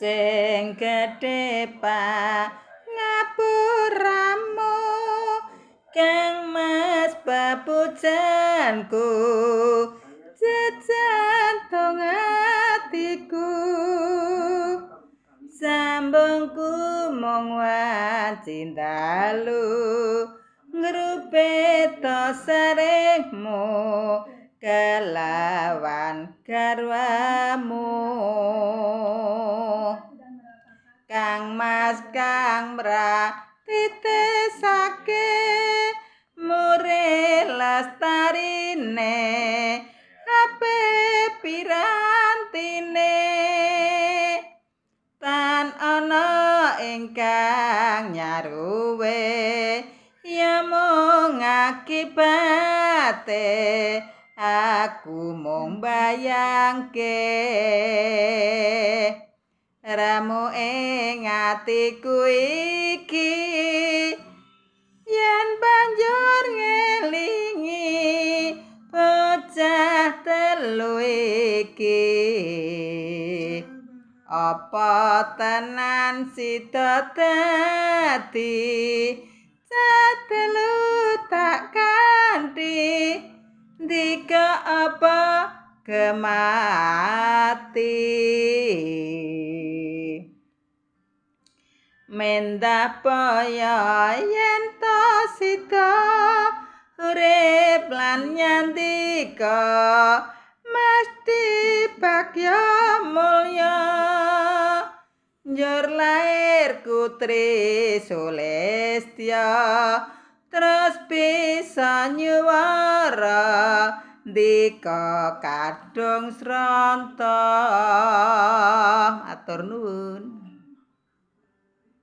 Sing gedhe pangapuramu, Kang Mas, papujanku, jejantung atiku. Sambungku mung wanci dalu ngrupe tosarengmu kelawan garwamu. Kang Mas kang mratitesake mure lestarine ape pirantine, tan ana ingkang nyaruwe ya mung akibate aku mung bayangke. Ramu ing atiku iki yen banjur ngelingi bocah telu iki, apa tenan sida dadi telu tak kanthi ndika apa gemati? Mendah paya yen to sida urip lan nyandika mesti bagya mulya, njur lair Kutri Sulistya terus bisa nyuwara ndika kadung sranta. Atur nuwun.